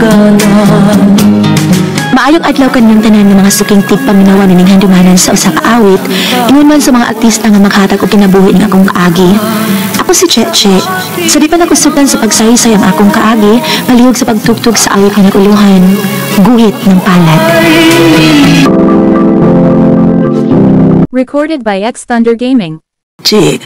Katagalan. Maayong adlaw kanyang tanan ng mga suking tigpaminawa nining handumanan sa usa ka awit, ingon man sa mga artista nga maghatag og kinabuhi ning akong kaagi. Ako si Cheche. Sa di pa nakusugdan sa pagsaysay ang akong kaagi, palihog sa pagtugtog sa awit nga naguluhan, Guhit ng Palad. Recorded by X Thunder Gaming. Che,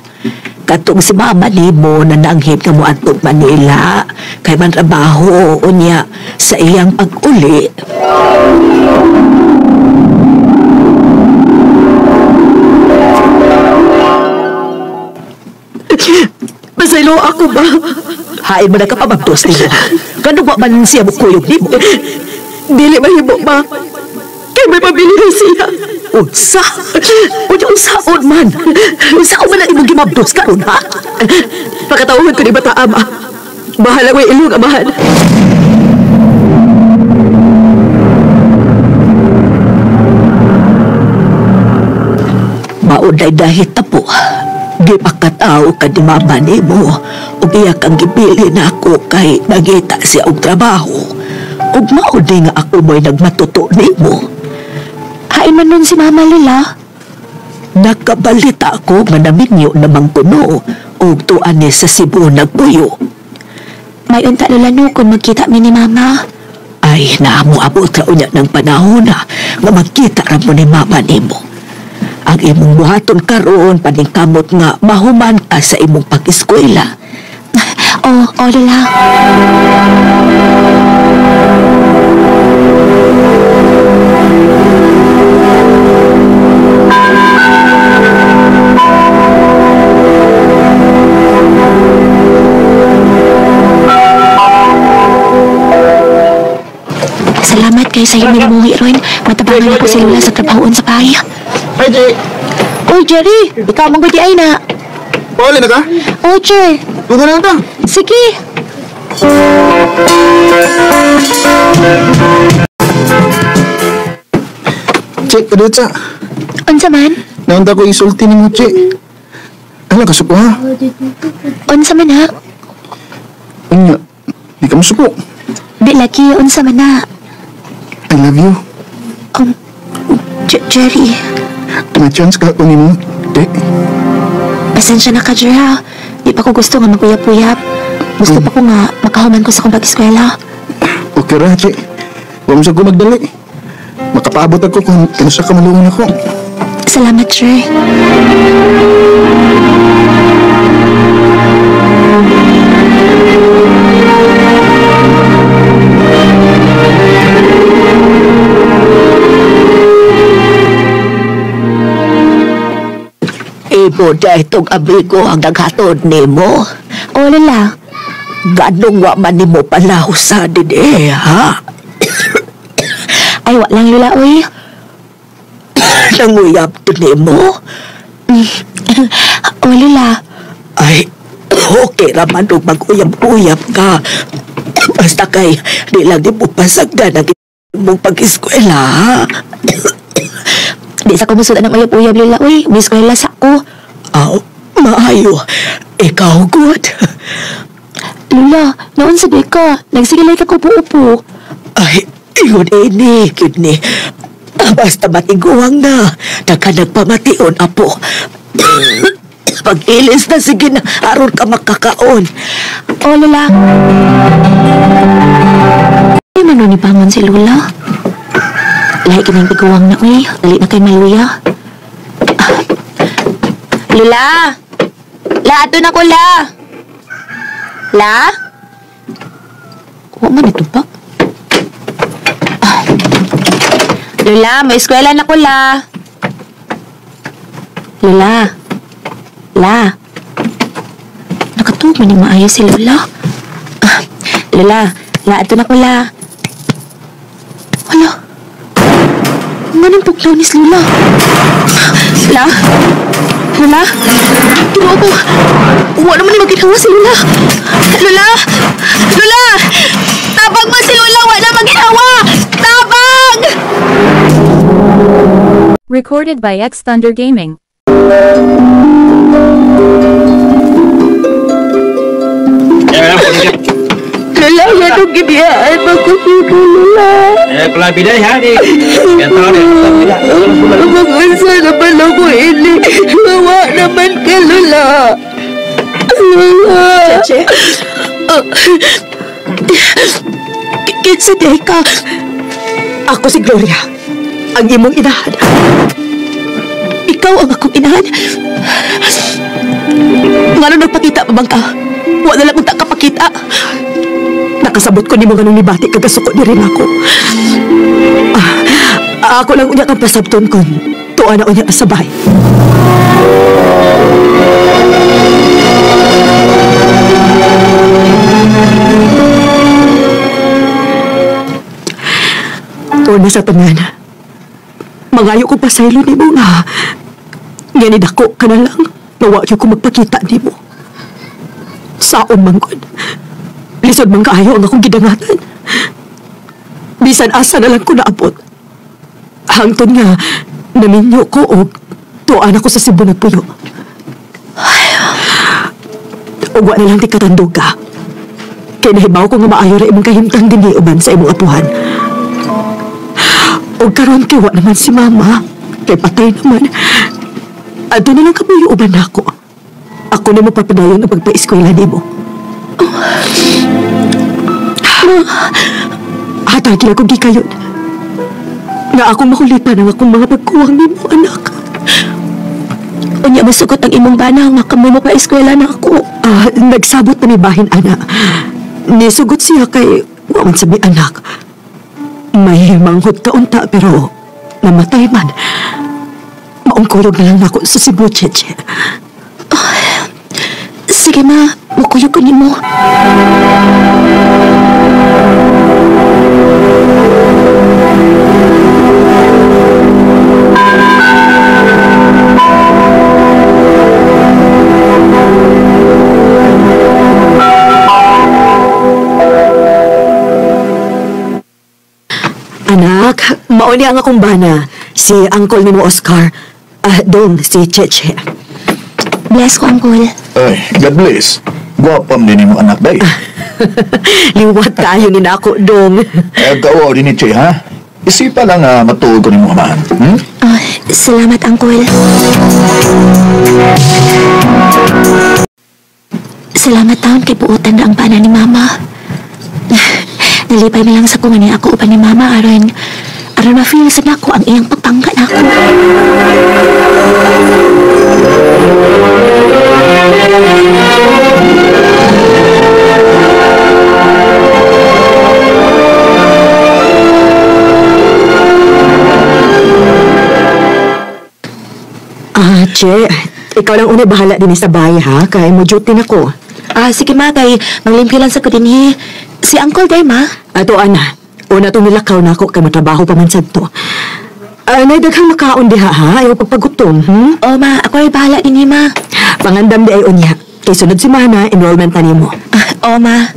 katong si mama nimo na nanghit nga moadtong Manila kay man trabaho unya sa iyang pag-uli. Pasaylo ako ba? Hain mo na ka pamagtos nimo. Ganun wa man siya mukuyog nimo. Dili mahimo ba? Kay may pabili na siya. Unsa? Unya unsaon man? Unsaon man ang imong gimabdos karon ha? Pakatawhan ko ni bata ama. Bahala ko'y ilong amahan. Maunay dahit tapo. Gipakatao ka ni mama nimo ug iya kang gipili na ako kay nagita siya og trabaho. Ug mao di nga ako mo'y nagmatuto nimo. Hain man nun si Mama Lula. Nakabalita ako nga naminyo namang kuno ug tuan ni sa Cebu nagpuyo. May unta Lola no kung magkita mi ni Mama. Ay, naamoabot ra unya ng panahon na nga magkita ra mo ni Mama nimo. Ang imong buhaton karon paningkamot nga mahuman ka sa imong pag-eskwela. Oh, oh Lola. Salamat kay sa iyong minamuhi ron. Matabangan ako si Lola sa trabahoon sa bahay. Hi, Jay. Uy, Jerry! Ikaw mong gudi ay na. Pauli na ka? Oh, Jer. Tungo na lang ta. Sige. Che, kadutsa. Unsa man? Naunta ko isulti ni mo, Che. Ano ka suko, ha? Unsa man ha? Unya, di ka masuko. Di lagi, unsa man na. I love you. Jerry. May chance ka ako ni mo, Che. Pasensya na ka, Jer, ha? Di pa ko gusto nga maguyap-uyap. Gusto pa ko nga makahuman ko sa kong pag-eskwela. Okay ra, Che. Huwag mo sa ko magdali. Makapaabot ako kung kinusa ka maluon ako. Salamat, Jer. Ibo na itong amigo ang naghatod nimo. O, Lola. Ganong wa man nimo palahusa din eh, ha? Ay, wa lang, Lola, uy. Nanguyab to nimo? O, Lola. Ay, okay raman og mag-uyab-uyab ka. Basta kay, di lang di mo pasagdan ang imong pag-eskwela, ha? Di sa kumusudan ng uyab-uyab, Lola, uy. May eskwela sa ko. Aw, maayo. Ikaw, good. Lola, noon sabi ka, nagsigilay ka ko upo-upo. Ay, yun ini, kidney. Basta matiguang na. Nagka nagpamation, apo. Pag-ilis na, sige na, aron ka makakaon. O, Lola. Ay, mano ni bangon si Lola. Lahi kining tiguang na, uy. Dali na kay maluya. Lola! La, ato na ko, La! La? Wa man ito ba? Lola, may eskwela na ko, La. Lola. La. Nakatuog man yung maayos si Lola. Lola, La, ato na ko, La. Hala. Nga nang tuglaw ni si Lola. La? Lola? Tinoo ko. Wa naman ni maginawa si Lola. Lola! Lola! Tabang mo si Lola! Wa na maginawa! Tabang! Recorded by X Thunder Gaming. Lola, yan Anong gibiyaan mo ko nimo, Lola? Eh, palabi na ha, di. Ganto ni. Mag-unsa naman ako ini. Mawa naman ka, Lola. Lola. Cheche? Kinsa di ka? Ako si Gloria, ang imong inahan. Ikaw ang akong inahan? Ngano nagpakita pa bang ka? Wala lang unta kapakita. Nakasabot ko nimo nganong nibati kagasuko ni rin ako. Ako lang unya kang pasabton kon tuwa na unya sa bahay. Una sa tanan, mangayo ko pasaylo nimo nga nidako ka na lang, nawa ko magpakita nimo. Saon man gud, lisod man kaayo ang akong gidangatan. Bisan asa na lang ko naabot. Hangtod nga, naminyo ko og tuan ako sa Cebu nagpuyo. Ug wa na lang ti katandog ka. Kay nahibaw ko nga maayo ra imong kahimtang dinhi uban sa imong apuhan. Og karon kay wa naman si mama, kay patay naman. Adto na lang kamuyo uban nako. Ako na mapapadayon ang pagpa-eskwela nimo. Hatagi ako gikayon. Nga akong makulipan ang akong mga pagkuwang nimo, anak. Unya masugot ang imong bana nga kamoy mo pa-eskwela na ako. Nagsabot na mi bahin, ana. Nisugot siya kay wa man sabi anak. May manghod ka unta pero namatay man. Maong kuyog na lang nako sa Cebu, Cheche. Oh, sige ma, mukuyog ko nimo. Anak, mauni ang akong bana. Si Uncle nimo Oscar. Dong, si Cheche. Bless ko, Uncle. Ay, God bless. Gwapam din mo anak, day. Liwat tayo ni nako, Dong. Eh, kawaw din ni Che, ha? Isipa lang matuod ko ni mo amahan. Hmm? Salamat, Uncle. Salamat taon kay buotan na ang bana ni Mama. Nalipay na lang sa kung ano ako uban ni Mama aron ma-feel sa nako ang iyang pagpangka nako. Che, ikaw lang una bahala din sa bahay, ha? Kaya mo duty na ko. Sige ma, kay maglimpyo lang sa ko dinhi. Si Uncle day, ma? Ato, ana. Una itong nilakaw na ako kay matrabaho pa man sad to. Nay, daghang makaon diha, ha? Ayaw pagpagutom, hmm? O, ma. Ako ay bahala din, ma. Pangandam di ay unya. Kay sunod si Mana, enrollment na nimo. O, ma.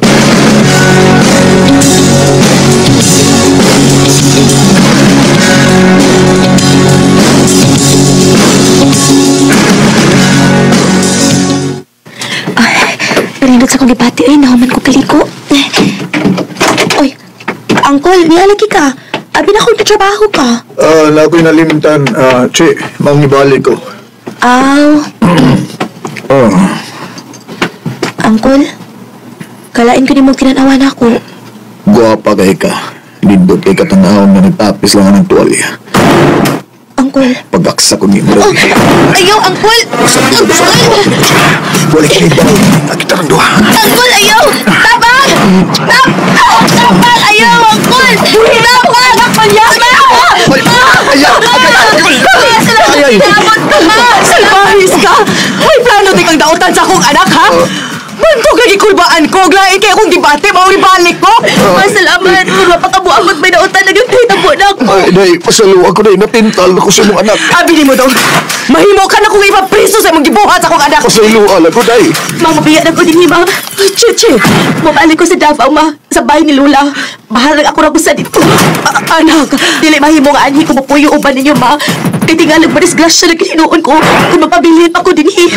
Panindot sa kong gibati, ay, nahuman ko kaliko. Oy, Uncle, nialagi ka. Abi na kung trabaho ka. Na ako'y nalimtan, Che, mangibalik ko. Aw. Oh. Uncle, kalain ko ni mo tinanawan ako. Guwapa kay ka. Lindot kay katanahon na nagtapis lang ng tuwalya. Uncle. Pagaksa ko ni mo. Oh, ayaw, Uncle! Uncle! Wala kinibang. Nakita ng duha. Uncle, ayaw! Tabang! Tabang! Ayaw, Uncle! Tabang! Ayaw! Ayaw! Salbahis ka! May plano di kang dautan sa akong anak, ha? Bantog lagi kulbaan ko. Glain kaya akong dibate, mauribalik ko. Masalamat. Mapakabuangot may dautan. Naging tabo na ako. Ay, day, pasalo ako, day. Napintal ako sa imong anak. Abi ni mo daw. Mahimo ka na kung ipapriso sa imong gibuhat sa akong anak. Pasalo ala ko, day. Ma, mabiya na ko din, ma. Cheche. Mabalik ko sa Davao, ma. Sa bahay ni Lola. Bahalag ako ra ko sa dito. Anak. Dili mahimo nga anhi ko mapuyo uban ninyo, ma. Kay tingalag ba disgrasya na gihinuon ko kung mapabilin pa ko dinhi.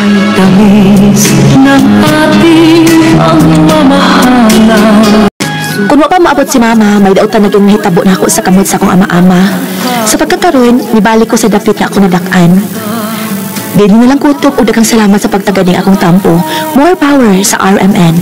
Kung Samtang moabot si mama, may dautan naging nahitabo na ako sa kamot sa akong ama-ama. Sa pagkakaroon, nibalik ko sa dapit nga ako nadak-an. Dili na lang kutob og daghang salamat sa pagtaganing akong tampo. More power sa RMN.